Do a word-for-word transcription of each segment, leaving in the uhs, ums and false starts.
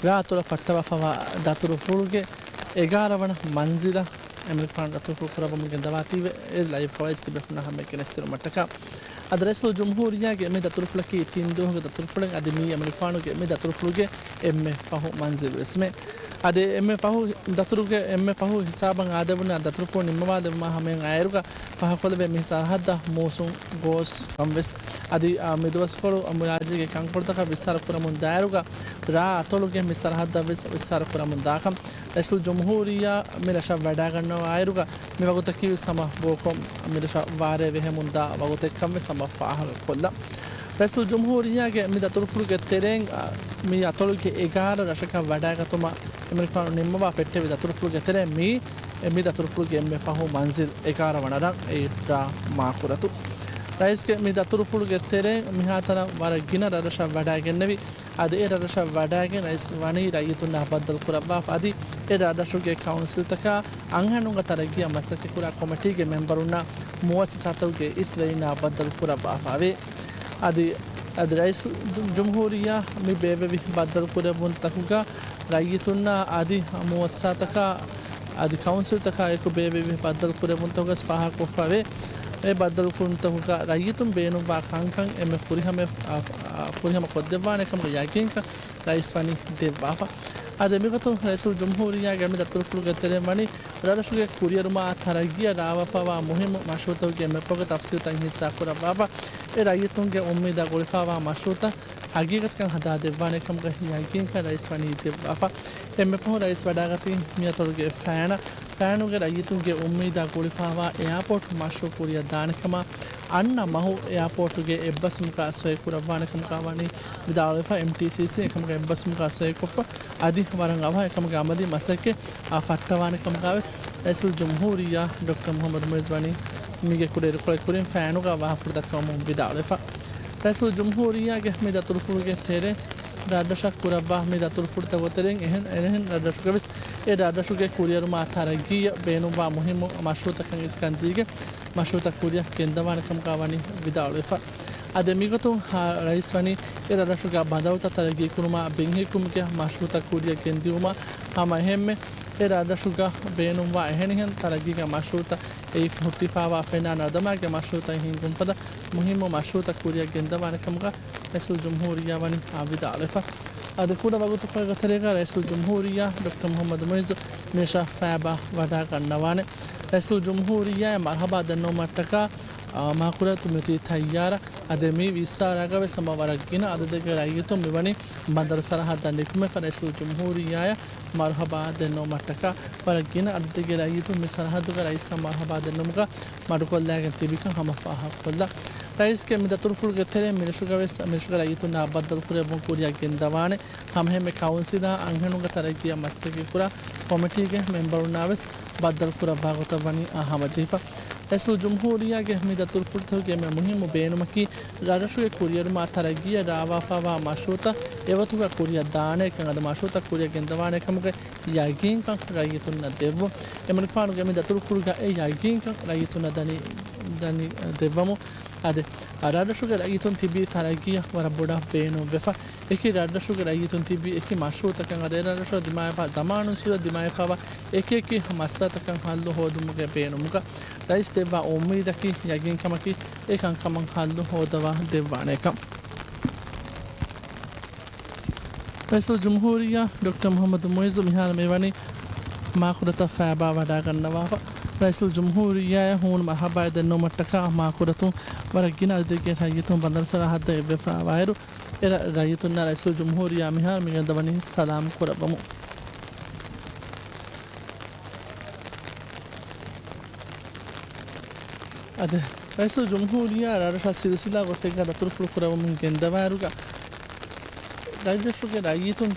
ރާ އަތޮޅަށް ފައްޓަވާފަވާ ދަތުރުފުޅުގެ އެގާރަ ވަނަ މަންޒިލަށް އެމަނިކުފާނު ދަތުރުފުޅު ކުރައްވަމުން ގެންދަވާތީވެ، އެ ލައިވް ކަވަރޭޖް ތިބޭފުޅުންނާ ހަމައެކަނި އެސްތެރުމަށްޓަކާ. އަދި ރައީސުލް ޖުމްހޫރިއްޔާގެ މި ދަތުރުފުޅަކީ ތިން ދުވަހުގެ ދަތުރުފުޅެއް. އަދި މީ އެމަނިކުފާނުގެ މި ދަތުރުފުޅުގެ އެންމެ ފަހު މަންޒިލުވެސްމެ. އަދި އެންމެ ފަހު ދަތުރުގެ އެންމެ ފަހު ހިސާބަށް އާދެވުނު ދަތުރުފުޅު ނިންމަވާލެވުމާ ހަމައިން އައިރުގަ ފާހަގަކޮށްލެވޭ މި ސަރަހައްދަށް މޫސުން ގޯސް ކަންވެސް. އަދި، އާ، މިދުވަސްކޮޅު މުލާޖީގެ ކަންކޮޅުތަކަށް ވިއްސާރަ ކުރަމުން ދާއިރުގަ ރާ އަތޮޅުގެ މި ސަރަހައްދަށް ވެސް ވިއްސާރަ ކުރަމުން ދާކަން ރައީސުލް ޖުމްހޫރިއްޔާ މި ރަށަށް ވަޑައިގަންނަވާއިރުގަ މި ވަގުތަކީ ވެސް ހަމަ ބޯކޮށް މި ރަށަށް ވާރޭ ވެހެމުން ދާ ވަގުތެއްކަން ވެސް ހަމަ ފާހަގަކޮށްލަން. ރައީސުލް ޖުމްހޫރިއްޔާގެ މި ދަތުރުފުޅުގެ ތެރެއިން، އާ، މި އަތޮޅުގެ އެގާރަ ރަށަކަށް ވަޑައިގަތުމަށް އެމަނިކުފާނު ނިންމަވާ ފެއްޓެވި ދަތުރުފުޅުގެ ތެރެއިން މި، މި ދަތުރުފުޅުގެ އެންމެ ފަހު މަންޒިލް އެގާރަ ވަނަ ރަށް އެއީ ރާ މާކުރަތު. ރައީސްގެ މި ދަތުރުފުޅުގެ ތެރެއިން މިހާތަނަށް ވަރަށް ގިނަ ރަށްރަށަށް ވަޑައިގެންނެވި. އަދި އެ ރަށްރަށަށް ވަޑައިގެން ރައީސް ވަނީ ރައްޔިތުންނާ ބައްދަލު ކުރައްވާފަ. އަދި އެ ރަށްރަށުގެ ކައުންސިލްތަކާ އަންހެނުންގެ ތަރައްގީއަށް މަސައްކަތްކުރާ ކޮމިޓީގެ މެމްބަރުންނާ މުއައްސަސާތަކުގެ އިސް ރައީސްންނާ ބައްދަލު ކުރައްވާފައެވެ. އަދި، އަދި ރައީސުލް ޖުމްހޫރިއްޔާ މި ބޭއްވެވި ބައްދަލު ކުރެއްވުންތަކުގަ ރައްޔިތުންނާ އަދި މުއައްސަސާތަކާ އަދި ކައުންސިލްތަކާ އެކު ބޭއްވެވި ބައްދަލު ކުރެއްވުންތަކުގަ ފާހަގަކޮށްފައެވެ. އެ ބައްދަލު ކުރުންތަކުގަ ރައްޔިތުން ބޭނުންވާ ކަންކަން އެންމެ ފުރިހަމަ، އާ، ފުރިހަމަ ކޮށްދެއްވާނެ ކަމުގެ ޔަގީންކަން ރައީސް ވަނީ ދެއްވާފަ. އަދި މިގޮތުން ރައީސުލް ޖުމްހޫރިއްޔާގެ މި ދަތުރުފުޅުގެ ތެރެއިން ވަނީ ރަށްރަށުގެ ކުރިއެރުމާ ތަރައްގީއަށް ރާވާފައިވާ މުހިއްމު މަޝްރޫއުތަކުގެ މެޕްތަކުގެ ތަފްސީލްތައް ހިއްސާ ކުރައްވާފަ. އެ ރައްޔިތުންގެ އުއްމީދާ ގުޅިފައިވާ މަޝްރޫއުތައް ހަގީގަތަކަށް ހަދާދެއްވާނެ ކަމުގެ ޔަގީންކަން ރައީސް ވަނީ ދެއްވާފަ. އެންމެ ފަހު ރައީސް ވަޑައިގަތީ މި އަތޮޅުގެ ފައިނަށް، ފައިނުގެ ރައްޔިތުންގެ އުއްމީދާ ގުޅިފައިވާ އެއާޕޯޓް މަޝްރޫއު ކުރިއަށް ދާނެ ކަމަށް އަންނަ މަހު އެއާޕޯޓުގެ އެއްބަސްވުމަކާ ސޮއި ކުރައްވާނެ ކަމަކާ ވަނީ ވިދާޅުވެފަ. އެމްޓީސީސީ އެކަމުގެ އެއްބަސްވުމަކާ ސޮއިކޮށްފަ އަދި ވަރަށް އަވަހަށް އެކަމުގެ އަމަލީ މަސައްކަތް އާ ފައްޓަވާނެ ކަމަކާ ވެސް ރައީސުލް ޖުމްހޫރިއްޔާ ޑޮކްޓަރ މުހައްމަދު މުއިއްޒު ވަނީ މީގެ ކުޑައިރުކޮޅެއް ކުރިން ފައިނުގަ ވާހަކަފުޅު ދައްކަވަމުން ވިދާޅުވެފަ. ރައީސުލް ޖުމްހޫރިއްޔާގެ މި ދަތުރުފުޅުގެ ތެރެއިން ރަށްރަށަށް ކުރައްވާ މި ދަތުރުފުޅުތަކުގެ ތެރެއިން އެހެން، އެހެން ރަށްރަށުގަ ވެސް އެ ރަށްރަށުގެ ކުރިއެރުމާ ތަރައްގީއަށް ބޭނުންވާ މުހިއްމު މަޝްރޫއުތަކަށް އިސްކަން ދީގެން މަޝްރޫއުތައް ކުރިއަށް ގެންދަވާނެ ކަމަކާ ވަނީ ވިދާޅުވެފަ. އަދި މިގޮތުން ހާ، ރައީސް ވަނީ އެ ރަށްރަށުގަ ބަނދަރުތައް ތަރައްގީކުރުމާ ބިންހެއްކުމުގެ މަޝްރޫއުތައް ކުރިއަށް ގެންދިއުމާ ހަމަ އެހެންމެ އެ ރަށްރަށުގަ ބޭނުންވާ އެހެނިހެން ތަރައްގީގެ މަޝްރޫއުތައް އެއީ ހުއްޓިފައިވާ ފެނާ ނަރުދަމާގެ މަޝްރޫއުތައް ހިންގުން ފަދަ މުހިއްމު މަޝްރޫއުތައް ކުރިއަށް ގެންދަވާނެ ކަމުގަ ރައީސުލް ޖުމްހޫރިއްޔާ ވަނީ ވިދާޅުވެފަ. އަދި ކުޑަ ވަގުތުކޮޅެއްގެ ތެރޭގަ ރައީސުލް ޖުމްހޫރިއްޔާ ޑޮކްޓަރ މުހައްމަދު މުއިއްޒު މި ރަށަށް ފައިބާ ވަޑައިގަންނަވާނެ. ރައީސުލް ޖުމްހޫރިއްޔާއަށް މަރުހަބާ ދެންނެވުމަށްޓަކާ، އާ، މާކުރަތު މިއޮތީ ތައްޔާރަށް. އަދި މި ވިއްސާރާގަ ވެސް ހަމަ ވަރަށް ގިނަ އަދަދެއްގެ ރައްޔިތުން މިވަނީ ބަނދަރު ސަރަހައްދަށް ނިކުމެފަ ރައީސުލް ޖުމްހޫރިއްޔާއަށް މަރުހަބާ ދެންނެވުމަށްޓަކާ ވަރަށް ގިނަ އަދަދެއްގެ ރައްޔިތުން މި ސަރަހައްދުގަ ރައީސަށް މަރުހަބާ ދެންނެވުމުގަ މަޑުކޮށްލައިގެން ތިބިކަން ހަމަ ފާހަގަކޮށްލަން. ރައީސްގެ މި ދަތުރުފުޅުގެ ތެރެއިން މިރަށުގަ ވެސް މިރަށުގެ ރައްޔިތުންނާ ބައްދަލުކުރެއްވުން ކުރިއަށް ގެންދަވާނެ. ހަމައެހެންމެ ކައުންސިލާ އަންހެނުންގެ ތަރައްގީއަށް މަސައްކަތްކުރާ ކޮމިޓީގެ މެމްބަރުންނާ ވެސް ބައްދަލުކުރައްވާ ގޮތަށް ވަނީ ހަމަޖެހިފަ. ރައީސުލް ޖުމްހޫރިއްޔާގެ މި ދަތުރުފުޅުތަކުގެ އެންމެ މުހިއްމު ބޭނުމަކީ ރަށްރަށުގެ ކުރިއެރުމާ ތަރައްގީއަށް ރާވާފައިވާ މަޝްރޫއުތައް އެވަގުތުގަ ކުރިއަށް ދާނެކަން އަދި މަޝްރޫއުތައް ކުރިއަށް ގެންދަވާނެ ކަމުގެ ޔަގީންކަން ރައްޔިތުންނަށް ދެއްވުން. އެމަނިކުފާނުގެ މި ދަތުރުފުޅުގަ އެ ޔަގީންކަން ރައްޔިތުންނަށް ދަނީ، ދަނީ ދެއްވަމުން. އަދި ރަށްރަށުގެ ރައްޔިތުން ތިބީ ތަރައްގީއަށް ވަރަށް ބޮޑަށް ބޭނުންވެފަ. އެކި ރަށްރަށުގެ ރައްޔިތުން ތިބީ އެކި މަޝްރޫއުތަކަށް އަދި އެ ރަށްރަށުގަ ދިމާވެފަ ޒަމާނުން ސުރަ ދިމާވެފައިވާ އެކި އެކި މައްސަލަތަކަށް ހައްލު ހޯދުމުގެ ބޭނުމުގަ ރައީސް ދެއްވާ އުއްމީދަކީ ޔަގީންކަމަކީ އެ ކަންކަމަށް ހައްލު ހޯދަވާ ދެއްވާނެކަން. ރައީސުލް ޖުމްހޫރިއްޔާ ޑޮކްޓަރ މުހައްމަދު މުއިއްޒު މިހާރު މިވަނީ މާކުރަތަށް ފައިބާ ވަޑައިގަންނަވާފަ. ރައީސުލް ޖުމްހޫރިއްޔާއަށް ހޫނު މަރުހަބާއެއް ދެންނެވުމަށްޓަކާ މާކުރަތުން ވަރަށް ގިނަ އަދަދެއްގެ ރައްޔިތުން ބަނދަރު ސަރަހައްދަށް އެއްވެފައިވާއިރު، އެ ރަ-، ރައްޔިތުންނާ ރައީސުލް ޖުމްހޫރިއްޔާ މިހާރު މިގެންދަވަނީ ސަލާމް ކުރައްވަމުން. އަދި ރައީސުލް ޖުމްހޫރިއްޔާ ރަށްރަށަށް ސިލްސިލާ ގޮތެއްގަ ދަތުރުފުޅު ކުރައްވަމުން ގެންދަވާއިރުގަ، ރަށްރަށުގެ ރައްޔިތުން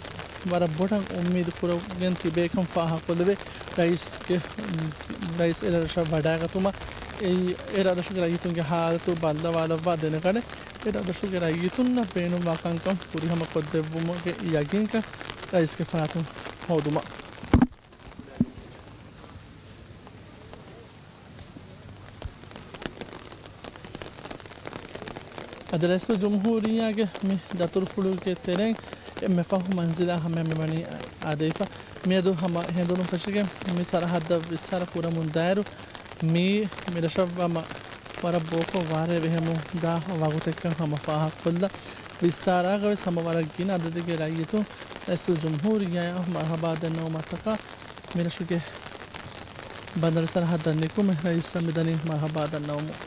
ވަރަށް ބޮޑަށް އުއްމީދު ކުރައްވަގެން ތިބޭކަން ފާހަގަކޮށްލެވޭ. ރައީސްގެ، ރައީސް އެ ރަށަށް ވަޑައިގަތުމަށް އެ، އެ ރަށްރަށުގެ ރައްޔިތުންގެ ހާލަތު ބައްލަވާލައްވާ ދެނެގަނެ، އެ ރަށްރަށުގެ ރައްޔިތުންނަށް ބޭނުންވާ ކަންކަން ފުރިހަމަ ކޮށްދެއްވުމުގެ ޔަގީންކަން ރައީސްގެ ފަރާތުން ހޯދުމަށް. އަދި ރައީސުލް ޖުމްހޫރިއްޔާގެ މި ދަތުރުފުޅުގެ ތެރެއިން އެންމެ ފަހު މަންޒިލާ ހަމަޔަށް މިވަނީ އާދެވިފަ. މިއަދު ހަމަ ހެނދުނު ފެށިގެން މި ސަރަހައްދަށް ވިއްސާރަ ކުރަމުން ދާއިރު، މީ މި ރަށަށް ހަމަ ވަރަށް ބޯކޮށް ވާރޭ ވެހެމުން ދާ ވަގުތެއްކަން ހަމަ ފާހަގަކޮށްލަ، ވިއްސާރާގަވެސް ހަމަ ވަރަށް ގިނަ އަދަދެއްގެ ރައްޔިތުން ރައީސުލްޖުމްހޫރިއްޔާއަށް މަރުހަބާ ދަންނަވުމަށްޓަކާ މިރަށުގެ ބަނދަރު ސަރަހައްދަށް ނިކުމެ ރައީސަށް މިދަނީ މަރުހަބާ ދަންނަވަމުން.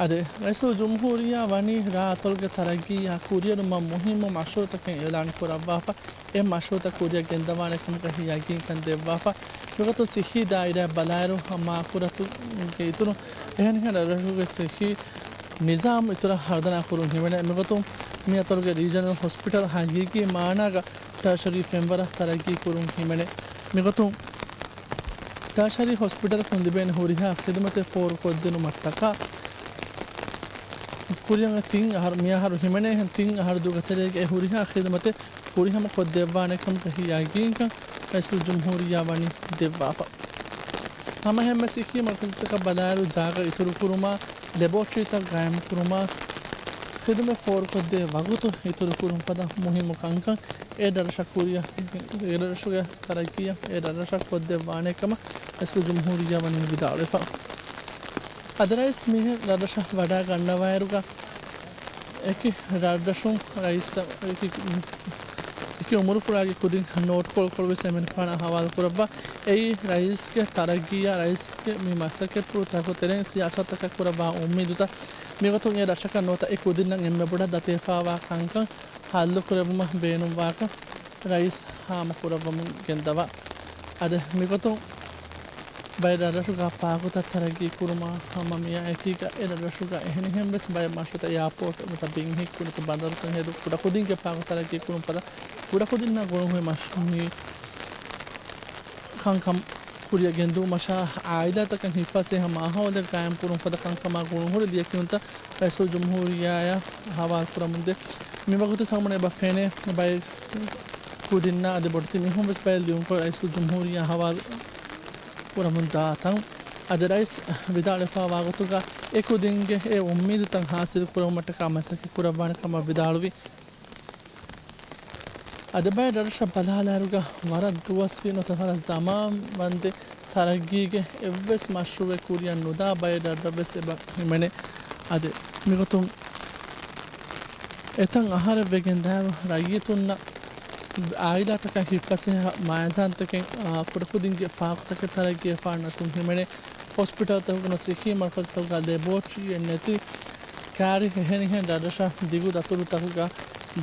އަދި ރައީސުލްޖުމްހޫރިއްޔާ ވަނީ ރާ އަތޮޅުގެ ތަރައްގީއާ ކުރިއެރުމަށް މުހިއްމު މަޝްރޫއުތަކެއް އިޢުލާން ކުރައްވާފަ، އެ މަޝްރޫއުތައް ކުރިއަށް ގެންދަވާނެ ކަމުގައި ޔަގީންކަން ދެއްވާފަ. މިގޮތުން ސިއްހީ ދާއިރާ ބަލާއިރު، ހަމަ ފުރަތުގެ އިތުރު އެހެނިހެން ރަށުގެ ސިއްހީ ނިޒާމް އިތުރަށް ހަރުދަނާ ކުރުން ހިމެނޭ. މިގޮތުން މި އަތޮޅުގެ ރީޖަނަލް ހޮސްޕިޓަލް ހަގީގީ މާނާގަ ޓާޝަރީ ފެންވަރަށް ތަރައްގީ ކުރުން ހިމެނޭ. މިގޮތުން ޓާޝަރީ ހޮސްޕިޓަލަކުން ލިބޭނެ ހުރިހާ ޚިދުމަތެއް ފޯރުކޮށްދިނުމަށްޓަކާ، ކުރިއަށް ތިން އަހަރު، މިއަހަރު ހިމެނޭހެން ތިން އަހަރު ދުވަހުގެ ތެރޭގައި ހުރިހާ ޚިދުމަތެއް ފުރިހަމަ ކޮށްދެއްވާނެ ކަމުގައި ޔަގީންކަން ރައީސުލްޖުމްހޫރިއްޔާ ވަނީ ދެއްވާފަ. ހަމައެހެންމެ ސިއްހީ މަރުކަޒުތަކަށް ބަލާއިރު، ޖާގަ އިތުރުކުރުމާ، ލެބޯޓްރީތައް ގާއިމްކުރުމާ، ޚިދުމަތް ފޯރުކޮށްދޭ ވަގުތު އިތުރުކުރުން ފަދަ މުހިއްމު ކަންކަން އެ ރަށަށް ކުރިއަށް، އެ ރަށުގެ ތަރައްގީއަށް އެ ރަށަށް ކޮށްދެއްވާނެ ކަމަށް ރައީސުލްޖުމްހޫރިއްޔާ ވަނީ ވިދާޅުވެފަ. އަދި ރައީސް މިހެން ރަށަށް ވަޑައިގަންނަވާއިރުގަ، އެކި ރަށްރަށުން ރައީސް އެކި، އެކި އުމުރުފުޅާގެ ކުދިން ނޯޓްކޮޅުކޮޅުވެސް އެމެނިކާނަށް ހަވާލުކުރައްވާ. އެއީ ރައީސްގެ ތަރައްގީއާ ރައީސްގެ މި މަސައްކަތްޕުޅުތަކުގެ ތެރެއިން ސިޔާސަތަކަށް ކުރައްވާ އުއްމީދުތައް. މިގޮތުން އެ ރަށަކަށް ނުވަތަ އެ ކުދިންނަށް އެންމެ ބޮޑަށް ދަތިވެފައިވާ ކަންކަން ހައްލުކުރެއްވުމަށް ބޭނުންވާކަން ރައީސް ހާމަކުރައްވަމުން ގެންދަވާ. އަދި މިގޮތުން ބައެއް ރަށްރަށުގަ ޕާކުތައް ތަރައްގީ ކުރުމާ ހަމަ މިއާ އެކީގަ އެ ރަށްރަށުގަ އެހެނިހެން ވެސް ބައެއް މަޝްރޫއުތައް އެއާޕޯޓް ނުވަތަ ބިން ހިއްކުން ނުވަތަ ބަނދަރުތައް ހެދުން ކުޑަކުދިންގެ ޕާކު ތަރައްގީ ކުރުން ފަދަ ކުޑަކުދިންނާ ގުޅުންހުރި މަޝް-، މި ކަންކަން ކުރިއަށް ގެންދިއުމަށާ އާއިލާތަކަށް ހިތްފަސޭހަ މާހައުލެއް ގާއިމްކުރުން ފަދަ ކަންކަމާ ގުޅުންހުރި ލިޔެކިޔުންތައް ރައީސުލްޖުމްހޫރިއްޔާއަށް ހަވާލުކުރަމުންދޭ. މިވަގުތު ހަމަ އެބަ ފެނޭ ބައެއް ކުދިންނާ އަދި ބޮޑެތި މީހުން ވެސް ބައެއް ލިޔުންކޮށް ރައީސުލްޖުމްހޫރިއްޔާ ހަވާލު ކުރަމުން ދާތަން. އަދި ރައީސް ވިދާޅުވެފައިވާ ގޮތުގަ އެ ކުދިންގެ އެ އުއްމީދުތައް ހާސިލް ކުރެވުމަށްޓަކާ މަސައްކަތް ކުރައްވާނެ ކަމަށް ވިދާޅުވި. އަދި ބައެއް ރަށްރަށަށް ބަލާލާއިރުގަ ވަރަށް ދުވަސްވީ ނުވަތަ ވަރަށް ޒަމާން ވަންދެން ތަރައްގީގެ އެއްވެސް މަޝްރޫއެއް ކުރިއަށް ނުދާ ބައެއް ރަށްރަށް ވެސް އެބަ ހިމެނޭ. އަދި މިގޮތުން އެތަން އަހަރެއް ވެގެން ދާއިރު ރައްޔިތުންނަށް އާއިލާތަކަށް ހިތްފަސޭހަ މައިޒާންތަކެއް، އާ، ކުޑަކުދިންގެ ޕާކުތަކެއް ތަރައްގީވެފާނެ އަތުން ހިމެނޭ. ހޮސްޕިޓަލްތަކުގަ ސިއްހީ މަރުކަޒުތަކުގަ ލެބޯޓްރީއެއް ނެތި ކާރި އެހެނިހެން ރަށްރަށަށް ދިގު ދަތުރުތަކުގަ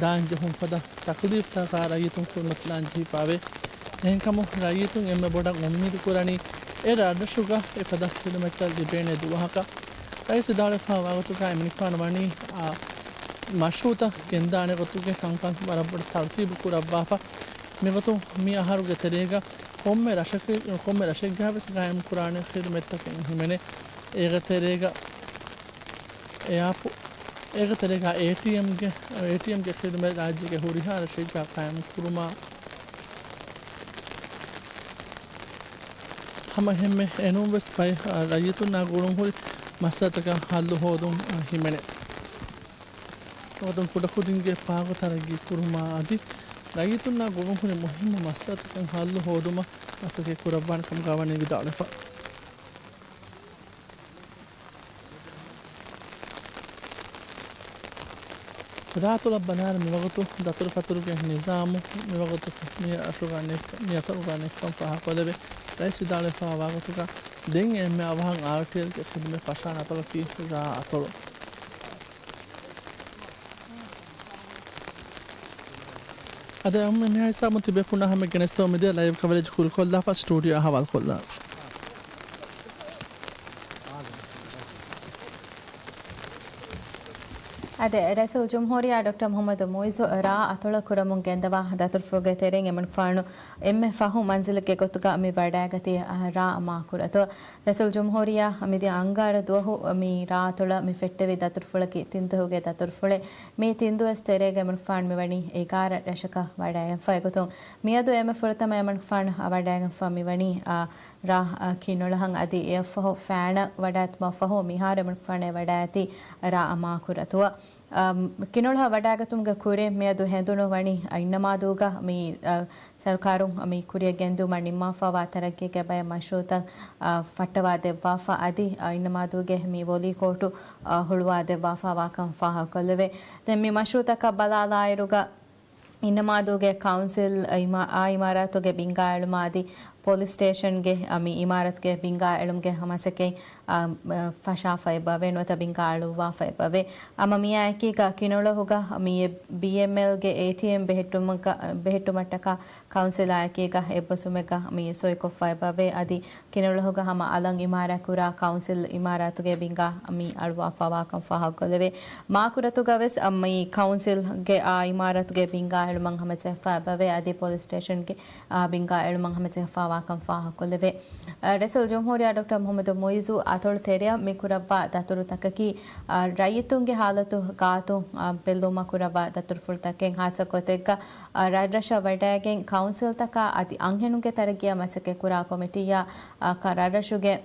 ދާން ޖެހުން ފަދަ ތަކުލީފްތަކާ ރައްޔިތުން ކުރިމަތިލާން ޖެހިފައިވޭ. އެހެންކަމުން ރައްޔިތުން އެންމެ ބޮޑަށް އުއްމީދު ކުރަނީ އެ ރަށްރަށުގަ އެފަދަ ޚިދުމަތްތައް ލިބޭނެ ދުވަހަކަށް. ރައީސް ވިދާޅުވެފައިވާ ގޮތުގަ އެމަނިކުފާނު ވަނީ، އާ، މަޝްރޫއުތައް ގެންދާނެ ގޮތުގެ ކަންކަން ވަރަށް ބޮޑަށް ތަރުތީބު ކުރައްވާފަ. މިގޮތުން މި އަހަރުގެ ތެރޭގަ ކޮންމެ ރަށަކީ، ކޮންމެ ރަށެއްގަ ވެސް ގާއިމް ކުރާނެ ޚިދުމަތްތަކެއް ހިމެނޭ. އޭގެ ތެރޭގަ އެއާޕު، އޭގެ ތެރޭގަ އޭޓީއެމްގެ، އޭޓީއެމްގެ ޚިދުމަތް ރާއްޖޭގެ ހުރިހާ ރަށެއްގަ ގާއިމް ކުރުމާ ހަމަ އެހެންމެ އެނޫން ވެސް ބައެއް ރައްޔިތުންނާ ގުޅުންހުރި މައްސަލަތަކަށް ހައްލު ހޯދުން ހިމެނޭ. އަދުން ކުޑަކުދިންގެ ޕާކު ތަރައްގީ ކުރުމާ އަދި ރައްޔިތުންނާ ގުޅުންހުރި މުހިއްމު މައްސަލަތަކަށް ހައްލު ހޯދުމަށް މަސައްކަތް ކުރައްވާނެ ކަމުގަ ވަނީ ވިދާޅުވެފަ. ރާއަތޮޅަށް ބަލާއިރު މިވަގުތު ދަތުރުފަތުރުގެ ނިޒާމު މިވަގުތު މި ރަށުގަ ނެތް-، މި އަތޮޅުގަ ނެތްކަން ފާހަގަކޮށްލެވޭ. ރައީސް ވިދާޅުވެފައިވާ ގޮތުގަ ދެން އެންމެ އަވަހަށް އާރްޓީއެލްގެ ޚިދުމަތް ފަށާނެ އަތޮޅަކީ ރާއަތޮޅު. އަދި އަހަރުމެން މިހާ ހިސާބުން ތިބޭފުޅުންނާ ހަމަ ގެނެސްދެމުން މިދިޔަ ލައިވް ކަވަރޭޖް ކުރިކޮށްލާފަ ސްޓޫޑިއޯ އަހަވާލުކޮށްލާ. އާދެ، ރައީސުލްޖުމްހޫރިއްޔާ ޑޮކްޓަރ މުޙައްމަދު މުޢިއްޒު ރާ އަތޮޅަށް ކުރަމުން ގެންދަވާ ދަތުރުފުޅުގެ ތެރެއިން އެމަނިކުފާނު އެންމެ ފަހު މަންޒިލެއްގެ ގޮތުގަ މި ވަޑައިގަތީ، އަ، ރާ މާކުރަތު. ރައީސުލްޖުމްހޫރިއްޔާ މިދިޔަ އަންގާރަ ދުވަހު މި ރާ އަތޮޅަށް މި ފެއްޓެވި ދަތުރުފުޅަކީ ތިން ދުވަހުގެ ދަތުރުފުޅެއް. މި ތިން ދުވަސް ތެރޭގަ އެމަނިކުފާނު މިވަނީ އެގާރަ ރަށަކަށް ވަޑައިގެންފަ. އެގޮތުން މިއަދު އެންމެ ފުރަތަމަ އެމަނިކުފާނު ވަޑައިގެންފަ މިވަނީ، އާ، ރާ، އާ، ކިނޮޅަހަށް އަދި އެއަށްފަހު ފައިނަށް ވަޑައިގަތުމަށްފަހު މިހާރު އެމަނިކުފާނު ވަޑައިގަތީ ރާ މާކުރަތުއަށް. އާ، ކިނޮޅަހަށް ވަޑައިގަތުމުގެ ކުރިން މިއަދު ހެނދުނު ވަނީ އިންނަމާދޫގަ މި، އާ، ސަރުކާރުން މި ކުރިއަށް ގެންދިއުމަށް ނިންމާފައިވާ ތަރައްގީގެ ބައެއް މަޝްރޫޢުތައް، އާ، ފައްޓަވާ ދެއްވާފަ އަދި، އާ، އިންނަމާދޫގެ މި ވޮލީ ކޯޓު، އާ، ހުޅުވާ ދެއްވާފައިވާކަން ފާހަގަކޮށްލެވޭ. ދެން މި މަޝްރޫޢުތަކަށް ބަލާލާއިރުގަ، އިންނަމާދޫގެ ކައުންސިލް އިމާ-، އާ އިމާރާތުގެ ބިންގާ އެޅުމާ އަދި ޕޮލިސް ސްޓޭޝަންގެ، އަ، މި އިމާރާތުގެ ބިންގާ އެޅުމުގެ މަސައްކަތް، އަ، އަ، ފަށާފައި އެބަވޭ، ނުވަތަ ބިންގާ އަޅުއްވާފައި އެބަވޭ. އަމަ މިއާއެކީގަ ކިނޮޅަހުގަ މި ބީއެމްއެލްގެ އޭޓީއެމް ބެހެއްޓުމަކަ-، ބެހެއްޓުމަށްޓަކާ ކައުންސިލާއެކީގަ އެއްބަސްވުމެއްގަ މި ސޮއިކޮށްފަ އެބަވޭ. އަދި ކިނޮޅަހުގަ ހަމަ އަލަށް އިމާރާތްކުރާ ކައުންސިލް އިމާރާތުގެ ބިންގާ މި އަޅުވާފައިވާކަން ފާހަގަކޮށްލެވޭ. މާކުރަތުގަ ވެސް މި ކައުންސިލްގެ އާ އިމާރާތުގެ ބިންގާ އެޅުމަށް ހަމަޖެހިފަ އެބަވޭ. އަދި ޕޮލިސް ސްޓޭޝަންގެ، އާ، ބިންގާ އެޅުމަށް ހަމަޖެހިފައިވާކަން ފާހަގަކޮށްލެވޭ. އާ، ރައީސުލްޖުމްހޫރިއްޔާ ޑޮކްޓަރ މުޙައްމަދު މުޢިއްޒު އަތޮޅު ތެރެއަށް މި ކުރައްވާ ދަތުރުތަކަކީ، އާ، ރައްޔިތުންގެ ހާލަތު ގާތު، އާ، ބެއްލުމަށް ކުރައްވާ ދަތުރުފުޅުތަކެއް. ހާއްސަ ގޮތެއްގަ، އާ، ރަށްރަށަށް ވަޑައިގެން ކައުންސިލްތަކާ އަދި އަންހެނުންގެ ތަރައްގީއަށް މަސައްކަތްކުރާ ކޮމިޓީއާ، އާ، ކަ-، ރަށްރަށުގެ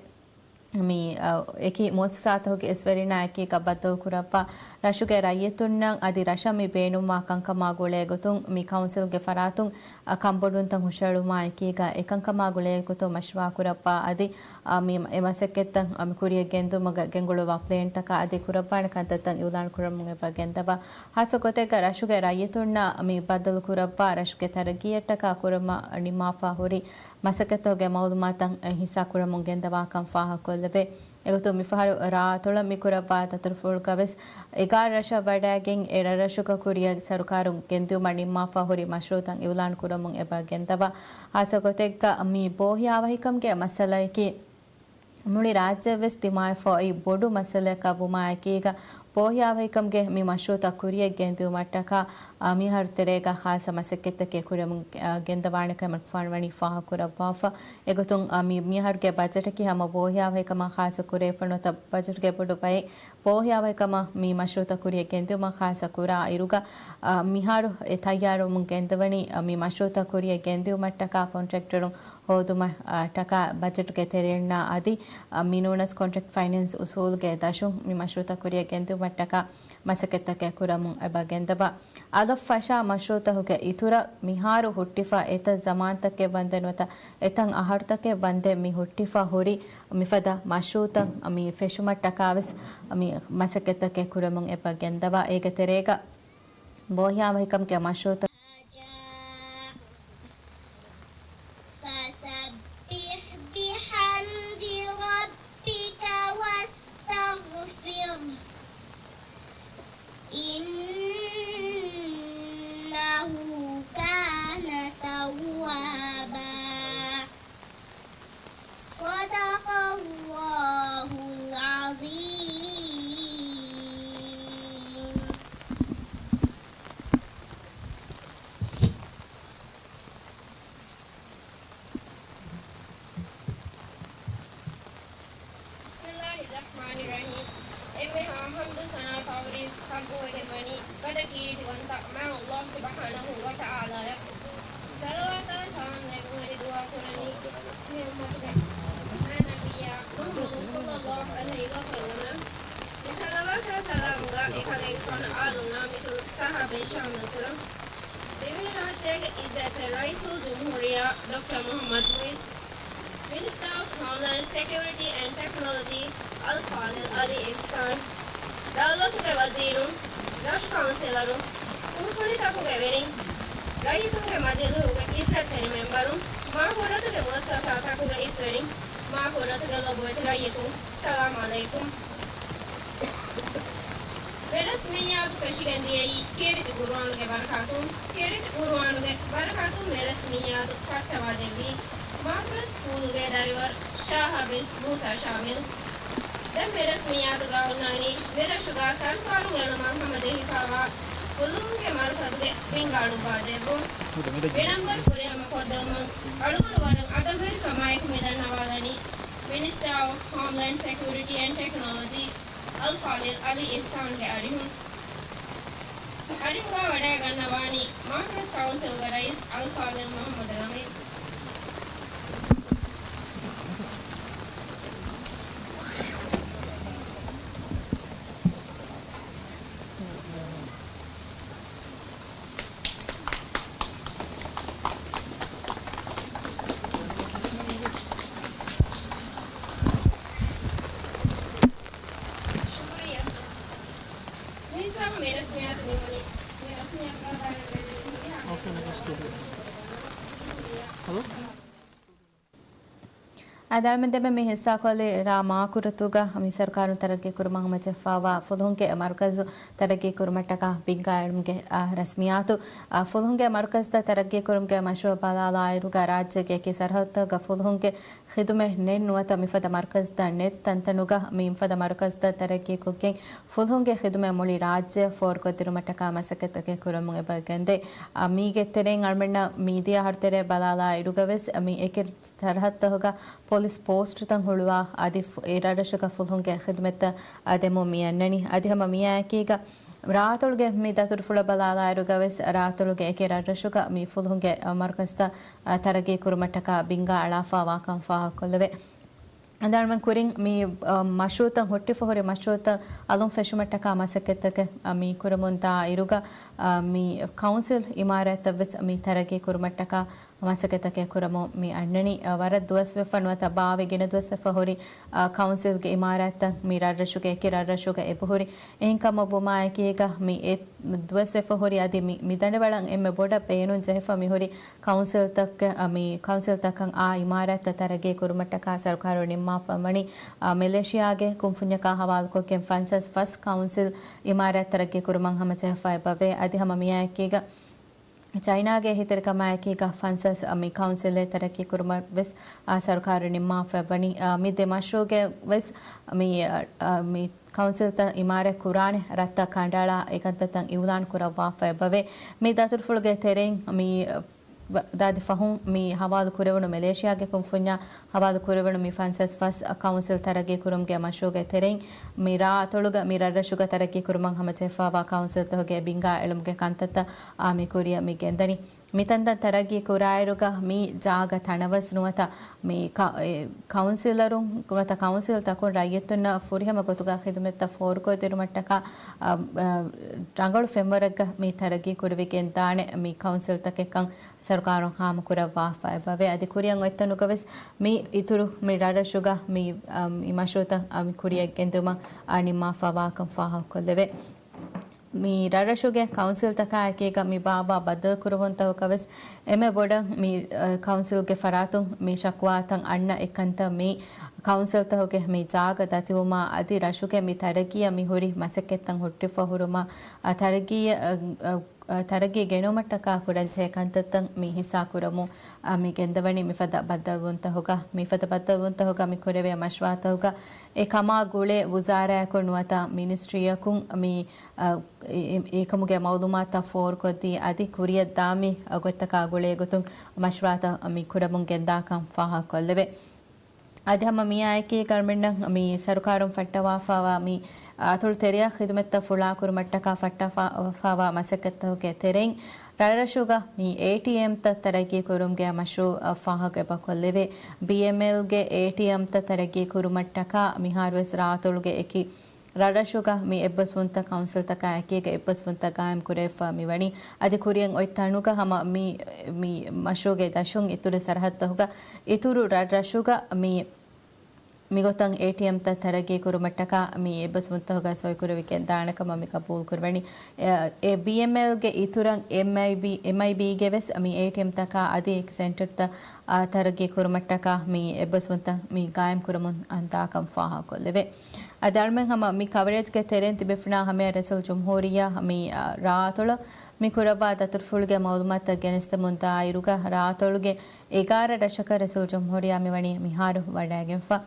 މި، އަ، އެކި މުއައްސަސާތަކުގެ އިސްވެރިންނާ އެކީގަ ބައްދަލުކުރައްވާ، ރަށުގެ ރައްޔިތުންނަށް އަދި ރަށަށް މި ބޭނުންވާ ކަންކަމާ ގުޅޭގޮތުން މި ކައުންސިލްގެ ފަރާތުން، އަ، ކަންބޮޑުވުންތައް ހުށައެޅުމާ އެކީގަ އެކަންކަމާ ގުޅޭގޮތުން މަޝްވަރާ ކުރައްވާ އަދި، އަ، މި، އެ މަސައްކަތްތައް، އަ، މި ކުރިއަށް ގެންދުމުގަ ގެންގުޅުއްވާ ޕްލޭންތަކާ އަދި ކުރައްވާނެ ކަންތައްތައް އިއުލާން ކުރަމުން އެބަ ގެންދަވާ. ހާއްސަ ގޮތެއްގަ ރަށުގެ ރައްޔިތުންނަށް މި ބައްދަލު ކުރައްވާ ރަށުގެ ތަރައްގީއަށްޓަކާ ކުރަމަށް ނިންމާފަ ހުރި މަސައްކަތުގެ މައުލޫމާތުތައް ހިއްސާކުރަމުން ގެންދަވާކަން ފާހަގަކޮށްލެވޭ. އެގޮތުން މިފަހަރު ރާ އަތޮޅަށް މި ކުރައްވާ ދަތުރުފުޅުގަވެސް އެގާރަ ރަށަށް ވަޑައިގެން އެ ރަށްރަށުގަ ކުރިއަށް ސަރުކާރުން ގެންދިއުމަށް ނިންމާފަ ހުރި މަޝްރޫޢުތައް އިއުލާން ކުރަމުން އެބަ ގެންދަވާ. ހާއްސަ ގޮތެއްގަ މި ބޯހިޔާވަހިކަމުގެ މައްސަލައަކީ މުޅި ރާއްޖެއަށްވެސް ދިމާވެފައި ބޮޑު މައްސަލައަކަށް ވުމާއެކީގަ، ބޯހިޔާވަހިކަމުގެ މި މަޝްރޫޢުތައް ކުރިއަށް ގެންދިއުމަށްޓަކާ، އާ، މިހާރު ތެރޭގަ ހާއްސަ މަސައްކަތްތަކެއް ކުރަމުން، އާ، ގެންދަވާނެކަމަށް ފާންވަނީ ފާހަގަކުރައްވާފަ. އެގޮތުން، އާ، މި، މިހާރުގެ ބަޖެޓަކީ ހަމަ ބޯހިޔާވަހިކަމަށް ހާއްސަ ކުރެވިފަ ނުވަތަ ބަޖެޓުގެ ބޮޑު ބައެއް ބޯހިޔާވަހިކަމަށް މި މަޝްރޫޢުތައް ކުރިއަށް ގެންދިއުމަށް ހާއްސަ ކުރާ އިރުގަ، އާ، މިހާރު އެ ތައްޔާރުވަމުން ގެންދަވަނީ، އާ، މި މަޝްރޫޢުތައް ކުރިއަށް ގެންދިއުމަށްޓަކާ ކޮންޓްރެކްޓަރުން ހޯދުމަށްޓަކާ ބަޖެޓުގެ ތެރެއިންނާ އަދި، އަ، މިނޫނަސް ކޮންޓްރެކްޓް ފައިނޭންސް އުސޫލުގެ ދަށުން މި މަޝްރޫޢުތައް ކުރިއަށް ގެންދިއުމަށްޓަކާ މަސައްކަތްތަކެއް ކުރަމުން އެބަ ގެންދަވާ. އަލަށް ފަށާ މަޝްރޫޢުތަކުގެ އިތުރަށް މިހާރު ހުއްޓިފަ އެތައް ޒަމާންތަކެއް ވަންދެން ނުވަތަ އެތައް އަހަރުތަކެއް ވަންދެން މި ހުއްޓިފަ ހުރި މިފަދަ މަޝްރޫޢުތައް މި ފެށުމަށްޓަކާވެސް މި މަސައްކަތްތަކެއް ކުރަމުން އެބަ ގެންދަވާ. އޭގެ ތެރޭގަ ބޯހިޔާވަހިކަމުގެ މަޝްރޫޢުތައް فسبح بحمد ربك واستغفره، إنه كان توابا. صدق الله العظيم. بسم الله الرحمن الرحيم. އެންމެހާ ޙަމްދު ސަނާ ތަޢުރީފް ޙައްޤުވެގެންވަނީ ވަރަށް ކީރިތިވަންތަ މާތް ﷲ ސުބްޙާނަހޫ ވަތަޢާލާއަށް. ޞަލަވާތާ ސަލާމް ލެއްވުން އެދި ދުޢާ ކުރަނީ މި އުއްމަތުގެ މާތް ނަބިއްޔާ މުޙައްމަދު ޞައްލައްލާހު ޢަލައިހި ވަސައްލަމަށް. މި ޞަލަވާތާ ސަލާމުގަ އެކަލޭގެފާނު އާލުންނާ މިތުރު ޞަޙާބީން ޝާމިލް ކުރަން. ދިވެހިރާއްޖޭގެ އިއްޒަތްތެރި ރައީސުލްޖުމްހޫރިއްޔާ ޑޮކްޓަރ މުޙައްމަދު މުޢިއްޒު، މިނިސްޓާ އޮފް ހޯމްލޭންޑް ސެކިއުރިޓީ އެންޑް ޓެކްނޮލޮޖީ އަލްފާޟިލް ޢަލީ އިޙްސާން، ދައުލަތުގެ ވަޒީރުން، ރަށު ކައުންސިލަރުން، ކުންފުނިތަކުގެ ވެރިން، ރައްޔިތުންގެ މަޖިލީހުގެ އިއްޒަތްތެރި މެމްބަރުން، މާ ހުރަތުގެ މުއައްސަސާތަކުގެ އިސްވެރިން، މާ ހުރަތުގެ ލޮބުވެތި ރައްޔިތުން، ސަލާމް ޢަލައިކުމް. މި ރަސްމިއްޔާތު ފެށިގެން ދިޔައީ ކީރިތި ޤުރުއާނުގެ ބަރަކާތުން. ކީރިތި ޤުރުއާނުގެ ބަރަކާތުން މި ރަސްމިއްޔާތު ފައްޓަވާދެއްވީ މާކުރަ ސްކޫލުގެ ދަރިވަރު ޝާހާބިން މޫސާ ޝާމިލް. ދެން މި ރަސްމިއްޔާތުގަ އޮންނަނީ މި ރަށުގަ ސަރުކާރުން އެޅުމަށް ހަމަ ފާވާ ފުލުހުންގެ މަރުކަޒުގެ ބިންގާ އަޅުއްވާދެއްވުން. އެ ނަންބަރު ފުރިހަމަ ކޮށްދެވުމުން އަޅުގަނޑު ވަރަށް އަދަބުވެރިކަމާއެކު މިދަންނަވާލަނީ މިނިސްޓާ އޮފް ހޯމްލޭންޑް ސެކިއުރިޓީ އެންޑް ޓެކްނޮލޮޖީ އަލްފާޟިލް އަލީ އިޙްސާންގެ އަރިހުން. އަރިހުގަ ވަޑައިގަންނަވާނީ މާކުރަތު ކައުންސިލްގެ ރައީސް އަލްފާޟިލް މުޙައްމަދު ރަމީޒް. ޝުކުރިއްޔާ ސަރ. މިހިސާބުން މި ރަސްމިއްޔާތު ނިމުނީ. މި ރަސްމިއްޔާތުގަ ބައިވެރިވެ ހުރިހާ ހަލޯ؟ އަދި އަޅުމެން ދެމެ މި ހިއްސާކޮށްލި ރ. މާކުރަތުގަ މި ސަރުކާރުން ތަރައްގީ ކުރުމަށް ހަމަޖެހިފައިވާ ފުލުހުންގެ މަރުކަޒު ތަރައްގީ ކުރުމަށްޓަކާ ބިންގާ އެޅުމުގެ، އާ، ރަސްމިއްޔާތު، އާ، ފުލުހުންގެ މަރުކަޒުތައް ތަރައްގީ ކުރުމުގެ މަޝްރޫޢު ބަލާލާއިރުގަ ރާއްޖޭގެ އެކި ސަރަހައްދުތަކުގަ ފުލުހުންގެ ޚިދުމަތް ނެތް ނުވަތަ މިފަދަ މަރުކަޒުތައް ނެތް ތަންތަނުގަ މި މިފަދަ މަރުކަޒުތައް ތަރައްގީކޮށްގެން ފުލުހުންގެ ޚިދުމަތް މުޅި ރާއްޖެއަށް ފޯރުކޮށްދިނުމަށްޓަކާ މަސައްކަތްތަކެއް ކުރަމުން އެބަ ގެންދޭ. އަ، މީގެ ތެރެއިން އަޅުމެންނަށް މީޑިއާ ހަރުތެރޭ ބަލާލާ އިރުގަވެސް މި އެކި ސަރަހައްދުތަކުގަ ޕޮލިސް ޕޯސްޓުތައް ހުޅުވާ އަދި ފު-، އެ ރަށްރަށުގަ ފުލުހުންގެ ޚިދުމަތްތައް އަ، ދެމުން މި އަންނަނީ. އަދި ހަމަ މިއާއެކީގަ ރާއަތޮޅުގެ މި ދަތުރުފުޅަށް ބަލާލާއިރުގަވެސް ރާއަތޮޅުގެ އެކި ރަށްރަށުގަ މި ފުލުހުންގެ އަ، މަރުކަޒުތައް އަ، ތަރައްގީ ކުރުމަށްޓަކާ ބިންގާ އަޅާފައިވާކަން ފާހަގަކޮށްލެވޭ. އަދި އަޅުމެން ކުރިން މި، އަ، މަޝްރޫޢުތައް ހުއްޓިފަ ހުރި މަޝްރޫޢުތައް އަލުން ފެށުމަށްޓަކާ މަސައްކަތްތަކެއް، އަ، މި ކުރަމުން ދާ އިރުގަ، އަ، މި ކައުންސިލް އިމާރާތްތައްވެސް މި ތަރައްގީ ކުރުމަށްޓަކާ މަސައްކަތްތަކެއް ކުރަމުން މި އަންނަނީ. އަ، ވަރަށް ދުވަސްވެފަ ނުވަތަ ބާވައި ގިނަ ދުވަސްވެފަ ހުރި، އަ، ކައުންސިލްގެ އިމާރާތްތައް މި ރަށްރަށުގެ އެކި ރަށްރަށުގަ އެބަހުރި. އެހެންކަމަށްވުމާއެކީގަ މި އެ ދުވަސްވެފަ ހުރި އަދި މި، މި ދަނޑިވަޅަށް އެންމެ ބޮޑަށް ބޭނުން ޖެހިފަ މިހުރި ކައުންސިލްތަކަށް، މި ކައުންސިލްތަކަށް އާ އިމާރާތްތައް ތަރައްގީ ކުރުމަށްޓަކާ ސަރުކާރުން ނިންމާފަ ވަނީ، އާ، މެލޭޝިޔާގެ ކުންފުންޏަކާ ހަވާލުކޮށްގެން ފަންސާސް ފަސް ކައުންސިލް އިމާރާތް ތަރައްގީ ކުރުމަށް ހަމަޖެހިފަ އެބަވޭ. އަދި ހަމަ މިއާއެކީގަ ޗައިނާގެ އެހީތެރިކަމާއެކީގަ ފަންސާސް، އާ، މި ކައުންސިލެއް ތަރައްގީ ކުރުމަށް ވެސް، އާ، ސަރުކާރުން ނިންމާފަ ވަނީ، އާ، މި ދެ މަޝްރޫޢުގެ ވެސް މި، އާ، މި ކައުންސިލްތައް އިމާރާތް ކުރާނެ ރަށްތައް ކަނޑައަޅާ އެކަންތައްތައް އިއުލާން ކުރައްވާފަ އެބަވޭ. މި ދަތުރުފުޅުގެ ތެރެއިން މި، އަ، ދާދި ފަހުން މި ހަވާލު ކުރެވުނު މެލޭޝިޔާގެ ކުންފުންޏާ ހަވާލު ކުރެވުނު މި ފަންސާސް ފަސް ކައުންސިލް ތަރައްގީ ކުރުމުގެ މަޝްރޫޢުގެ ތެރެއިން މި ރާއަތޮޅުގަ މި ރަށްރަށުގަ ތަރައްގީ ކުރުމަށް ހަމަޖެހިފައިވާ ކައުންސިލްތަކުގެ ބިންގާ އެޅުމުގެ ކަންތައްތައް އާ މި ކުރިއަށް މި ގެންދަނީ. މިތަންތަން ތަރައްގީ ކުރާއިރުގަ މި ޖާގަ ތަނަވަސް ނުވަތަ މި ކަ-، އެ، ކައުންސިލަރުން ނުވަތަ ކައުންސިލްތަކުން ރައްޔިތުންނަށް ފުރިހަމަ ގޮތުގަ ޚިދުމަތްތައް ފޯރުކޮށްދިނުމަށްޓަކާ، އަ، އަ، ރަނގަޅު ފެންވަރެއްގަ މި ތަރައްގީ ކުރެވިގެންދާނެ މި ކައުންސިލްތަކެއްކަން ސަރުކާރުން ހާމަކުރައްވާފަ އެބަވޭ. އަދި ކުރިއަށް އޮތްތަނުގަވެސް މި އިތުރު މި ރަށްރަށުގަ މި، އަ، މި މަޝްރޫޢުތައް، އަ، މި ކުރިއަށް ގެންދިއުމަށް، އަ، ނިންމާފައިވާކަން ފާހަގަކޮށްލެވޭ. މި ރަށްރަށުގެ ކައުންސިލްތަކާއެކީގަ މި ބާއްވާ ބައްދަލުކުރެވުންތަކުގަވެސް އެންމެ ބޮޑަށް މި، އަ، ކައުންސިލްގެ ފަރާތުން މި ޝަކުވާތައް އަންނަ އެއްކަންތައް މި ކައުންސިލްތަކުގެ މި ޖާގަ ދަތިވުމާ އަދި ރަށުގެ މި ތަރައްގީއަށް މި ހުރި މަސައްކަތްތައް ހުއްޓިފަ ހުރުމާ، އަ، ތަރައްގީ، އަ، އަ، އަ، ތަރައްގީ ގެނުމަށްޓަކާ ކުރަންޖެހޭ ކަންތައްތައް މި ހިއްސާކުރަމުން، އަ، މި ގެންދަވަނީ މިފަދަ ބައްދަލުވުންތަކުގަ، މިފަދަ ބައްދަލުވުންތަކުގަ މި ކުރެވޭ މަޝްވަރާތަކުގަ އެ ކަމާ ގުޅޭ ވުޒާރާއަކުން ނުވަތަ މިނިސްޓްރީއަކުން މި، އަ، އެ، އެ، އެކަމުގެ މައުލޫމާތުތައް ފޯރުކޮށްދީ، އަދި ކުރިއަށްދާ މި ގޮތްތަކާ ގުޅޭ ގޮތުން މަޝްވަރާތައް މި ކުރަމުން ގެންދާކަން ފާހަގަކޮށްލެވޭ. އަދި ހަމަ މިއާއެކީ ގަރމެންނަށް މި ސަރުކާރުން ފައްޓަވާފައިވާ މި އަތޮޅު ތެރެއަށް ޚިދުމަތްތައް ފުޅާކުރުމަށްޓަކާ ފައްޓަވާފައިވާ މަސައްކަތްތަކުގެ ތެރެއިން ރަށްރަށުގަ މި އޭޓީއެމްތައް ތަރައްގީ ކުރުމުގެ މަޝްރޫއު ފާހަގަ އެބަކޮށްލެވޭ. ބީއެމްއެލްގެ އޭޓީއެމްތައް ތަރައްގީ ކުރުމަށްޓަކާ މިހާރުވެސް ރާއަތޮޅުގެ އެކި ރަށްރަށުގަ މި އެއްބަސްވުންތައް ކައުންސިލްތަކާ އެކީގަ އެއްބަސްވުންތައް ގާއިމް ކުރެވިފަ މިވަނީ. އަދި ކުރިއަށް އޮތް ތަނުގަ ހަމަ މި، މި މަޝްރޫއުގެ ދަށުން އިތުރު ސަރަހައްދުތަކުގަ އިތުރު ރަށްރަށުގަ މި، މިގޮތަށް އޭޓީއެމްތައް ތަރައްގީ ކުރުމަށްޓަކާ މި އެއްބަސްވުންތަކުގަ ސޮއިކުރެވިގެން ދާނެ ކަމަށް މި ގަބޫލުކުރަނީ. އެ، އެ ބީއެމްއެލްގެ އިތުރަށް އެމްއައިބީ، އެމްއައިބީގެ ވެސް މި އޭޓީއެމްތަކާ އަދި އެކި ސެންޓަރތައް އާ، ތަރައްގީ ކުރުމަށްޓަކާ މި އެއްބަސްވުންތައް މި ގާއިމް ކުރަމުން އަންދާކަން ފާހަގަކޮށްލެވޭ. އަދި އަޅުމެން ހަމަ މި ކަވަރޭޖްގެ ތެރެއިން ތިބެފިނާ ހަމަޔަށް ރައީސުލްޖުމްހޫރިއްޔާ މި، އާ، ރާއަތޮޅަށް މި ކުރައްވާ ދަތުރުފުޅުގެ މައުލޫމާތުތައް ގެނެސްދެމުން ދާއިރުގަ ރާއަތޮޅުގެ އެގާރަ ރަށަކަށް ރައީސުލްޖުމްހޫރިއްޔާ މިވަނީ މިހާރު ވަޑައިގެންފަ.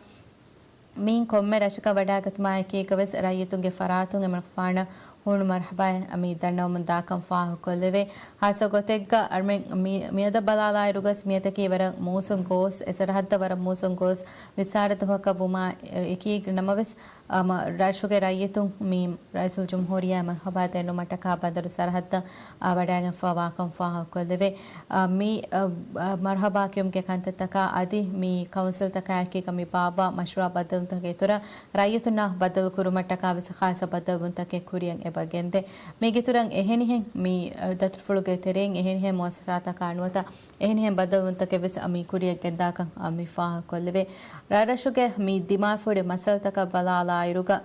މިއިން ކޮންމެ ރަށަކަށް ވަޑައިގަތުމާއެކީގަވެސް ރައްޔިތުންގެ ފަރާތުން އެމަނިކުފާނަށް ހޫނު މަރުޙަބާ މި ދަންނަވަމުން ދާކަން ފާހަގަކޮށްލެވޭ. ހާއްސަ ގޮތެއްގަ އަޅުމެން މި-، މިއަދަށް ބަލާލާއިރުގަސް މިއަދަކީ ވަރަށް މޫސުން ގޯސް، އެ ސަރަހައްދަށް ވަރަށް މޫސުން ގޯސް، ވިއްސާރަ ދުވަހަކަށް ވުމާ އެކީ ނަމަވެސް، އަ، މަ-، ރަށުގެ ރައްޔިތުން މި ރައީސުލްޖުމްހޫރިއްޔާ މަރުޙަބާ ދެންނުމަށްޓަކާ ބަނދަރު ސަރަހައްދަށް، އަ، ވަޑައިގެންފާ ވާކަން ފާހަގަކޮށްލެވޭ. އަ، މި، އަ، އަ، މަރުޙަބާ ކިޔުމުގެ ކަންތައްތަކާ އަދި މި ކައުންސިލްތަކާއެކީގަ މި ބާއްވާ މަޝްވަރާ ބައްދަލުވުންތަކުގެ އިތުރަށް ރައްޔިތުންނާ ބައްދަލުކުރުމަށްޓަކާ ވެސް ޚާއްޞަ ބައްދަލުވުންތަކެއް ކުރިއަށް އެބަ ގެންދޭ. މީގެ އިތުރަށް އެހެނިހެން މި، އަ، ދަތުރުފުޅުގެ ތެރެއިން އެހެނިހެން މުއައްސަސާތަކާ ނުވަތަ އެހެނިހެން ބައްދަލުވުންތަކެއް ވެސް މި ކުރިއަށް ގެންދާކަން މި ފާހަގަކޮށްލެވޭ. ރަށްރަށުގެ މި ދިމާވެފަ ހުރި މައްސަލަތަކަށް ބަލާލާއިރުގަ،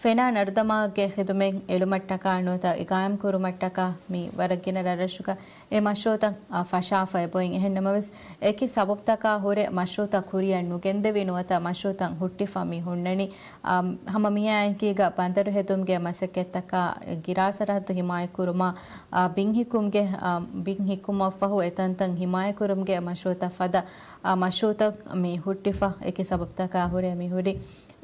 ފެނާ ނަރުދަމާގެ ޚިދުމަތް އެޅުމަށްޓަކާ ނުވަތަ އެ ގާއިމްކުރުމަށްޓަކާ މި ވަރަށް ގިނަ ރަށްރަށުގަ އެ މަޝްރޫޢުތައް، އާ، ފަށާފަ އެބައޮތް. އެހެން ނަމަވެސް، އެކި ސަބަބުތަކާ ހުރެ މަޝްރޫޢުތައް ކުރިއަށް ނުގެންދެވި ނުވަތަ މަޝްރޫޢުތައް ހުއްޓިފަ މި ހުންނަނީ. އާ، ހަމަ މިއާއެކީގަ ބަނދަރު ހެދުމުގެ މަސައްކަތްތަކާ، ގިރާ ސަރަހައްދު ހިމާޔަތްކުރުމާ، އާ، ބިން ހިއްކުމުގެ، އާ، ބިން ހިއްކުމަށްފަހު އެތަންތަން ހިމާޔަތްކުރުމުގެ މަޝްރޫޢުތައް ފަދަ، އާ، މަޝްރޫޢުތައް މި ހުއްޓިފަ އެކި ސަބަބުތަކާ ހުރެ މި ހުރި.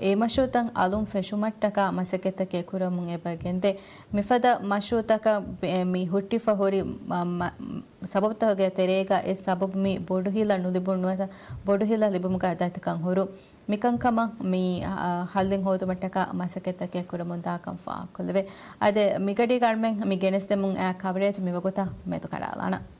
އެ މަޝްރޫޢުތައް އަލުން ފެށުމަށްޓަކާ މަސައްކަތްތަކެއް ކުރަމުން އެބަ ގެންދޭ. މިފަދަ މަޝްރޫޢުތަކަށް ބެ-، މި ހުއްޓިފަ ހުރި މަ-، މަ-، ސަބަބުތަކުގެ ތެރޭގަ އެ ސަބަބު މި ބޮޑު ހިލަ ނުލިބުން ނުވަތަ ބޮޑު ހިލަ ލިބުމުގަ ދަތިކަން ހުރު. މިކަންކަމަށް މި، އަ، ހައްލެއް ހޯދުމަށްޓަކާ މަސައްކަތްތަކެއް ކުރަމުން ދާކަން ފާހަގަކޮށްލެވޭ. އާދެ، މިގަޑީގަ އަޅުމެން މި ގެނެސްދެމުން އައި ކަވަރޭޖް މިވަގުތަށް މެދުކަރާލާނަން.